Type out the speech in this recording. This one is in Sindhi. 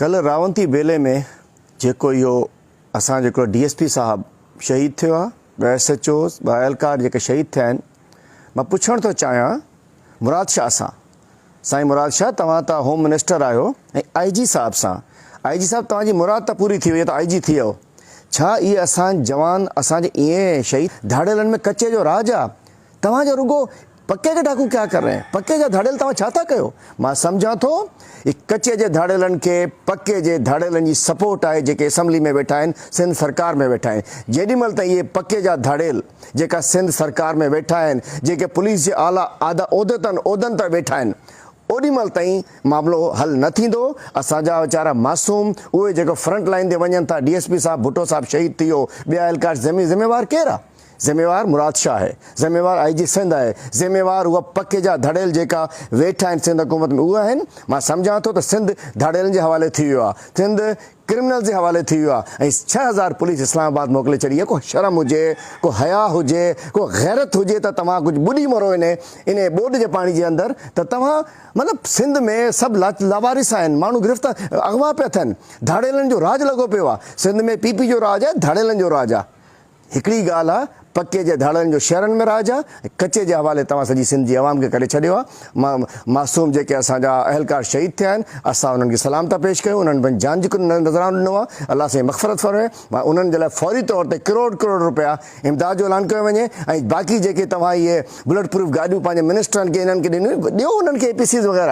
ڪلهه راونتي ٻيلي ۾ جيڪو اهو اسان جو هڪڙو ڊي ايس پي صاحب شهيد ٿيو آهي، ٻه ايس ايڇ اوز، ٻه اهلڪار جيڪي شهيد ٿيا آهن، مان پڇڻ ٿو چاهيان مراد شاهه سان، سائين مراد شاهه توهان ته هوم منسٽر آهيو ۽ آء جي صاحب سان، آء جي صاحب توهان جي مراد ته پوري ٿي وئي ته آء جي ٿي ويو، ڇا اهي اسان جوان اسان جي ائين شهيد ڌاڙيلن ۾ ڪچي جو راڄ آ، توهان جو رڳو پڪي ڪي ڊاڪو ڪيا ڪر رهي هين پڪي جا ڌاڙيل توهان ڇا ٿا ڪيو مان سمجهان ٿو هي ڪچي جي ڌاڙيلن کي پڪي جي ڌاڙيلن جي سپورٽ آهي جيڪي اسمبلي ۾ ويٺا آهن سنڌ سرڪار ۾ ويٺا آهن جيڏي مهل تائين اهي پڪي جا ڌاڙيل جيڪا سنڌ سرڪار ۾ ويٺا آهن جيڪي پوليس جي اعليٰ اعدي عهدتن عهدن تي ويٺا آهن اوڏي مهل تائين معاملو حل نه ٿيندو اسان جا ويچارا معصوم اهي جيڪو فرنٽ لائين تي وڃن ٿا ڊي ايس پي صاحب ڀٽو صاحب شهيد ٿي ويو ٻيا اهلڪار ذميوار ڪير آهي ذميوار مراد شاهه آهي، ذميوار آئي جي سنڌ آهي، ذميوار اها پڪي جا ڌڙيل جيڪا ويٺا آهن سنڌ حڪومت ۾ اهي آهن، مان سمجهان ٿو ته سنڌ ڌاڙيلن جي حوالي ٿي ويو آهي، سنڌ ڪرمنلز جي حوالي ٿي ويو آهي ۽ 6000 پوليس اسلام آباد موڪلي ڇڏي آهي، ڪو شرم هجي، ڪو حياء هجي، ڪو غيرت هجي ته توهان ڪجهه ٻڏي مرو انهي انهي ٻوڏ جي پاڻي جي اندر ته توهان مطلب سنڌ ۾ سڀ لاوارث آهن، ماڻهو گرفتار اغوا پيا ٿين، ڌاڙيلن جو راڄ لڳو پيو آهي، سنڌ ۾ پي پي جو راڄ آهي، ڌاڙيلن جو راڄ آهي. هڪڙي ڳالهه آ، پڪي جي ڌاڙن جو شهرن ۾ راڄ آ ۽ ڪچي جي حوالي توهان سڄي سنڌ جي عوام کي ڪري ڇڏيو آ. معصوم جيڪي اسان جا اهلڪار شهيد ٿيا آهن، اسان انهن کي سلام ٿا پيش ڪيون، انهن پنهنجي جان جيڪو نذرانو ڏنو آ، الله سائين مغفرت فرمائي. مان انهن جي لاء فوري طور تي ڪروڙ ڪروڙ روپيا امداد جو اعلان ڪيو وڃي ۽ باقي جيڪي توهان اهي بلٽ پروف گاڏيون پنهنجي منسٽرن کي انهن کي ڏنيون، ڏيو انهن کي اي پي سيز وغيره.